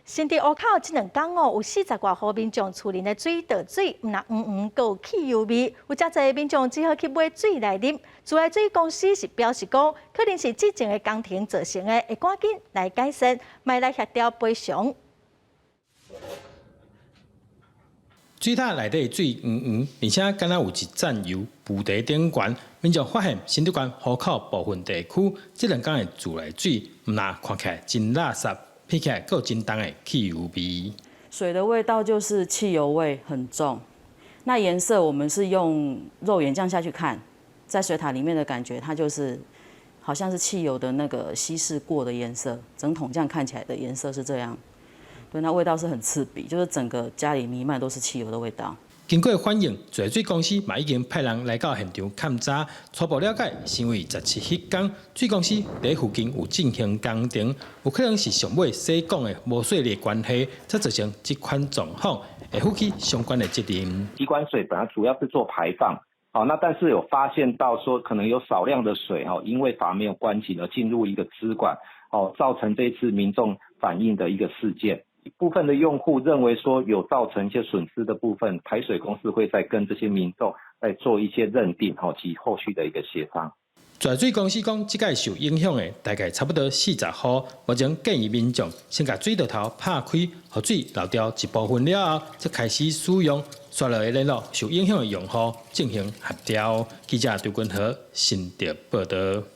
新竹湖口這兩工哦，有四十外戶民眾厝內的水道水，毋但黃黃，閣有汽油味，有誠濟民眾只好去買水來啉。自來水公司是表示講，可能是之前的工程造成的，會趕緊來改善，嘛來協調賠償。水塔內底水黃黃，而且敢若有一層油浮佇頂懸。民眾發現新竹縣湖口部分地區，這兩工的自來水，毋但看起來真垃圾，聞起來閣有真重的汽油味。水的味道就是汽油味很重。那顏色我們是用肉眼這樣下去看，在水塔裡面的感覺，它就是好像是汽油的那個稀釋過的顏色，整桶這樣看起來的顏色是這樣。對，那味道是很刺鼻，就是整個家裡瀰漫都是汽油的味道。經過反映，自來水公司嘛已經派人來到現場勘查，初步了解是為17彼工，水公司佇附近有進行工程，有可能是上尾洗管的無細膩關係，才造成這款狀況，會負起相關的責任。機關水本來主要是做排放，好，那但是有發現到說可能有少量的水，哈，因為閥沒有關緊而進入一個支管，哦，造成這次民眾反映的一個事件。部分的用戶認為說有造成一些損失的部分，台水公司會再跟這些民眾再做一些認定，吼及後續的一個協商。自來水公司講，這擺受影響的大概差不多四十戶，目前建議民眾先共水道頭拍開，予水漏掉一部分了後，才開始使用。煞落會聯絡受影響的用戶進行協調。記者張君和新竹報導。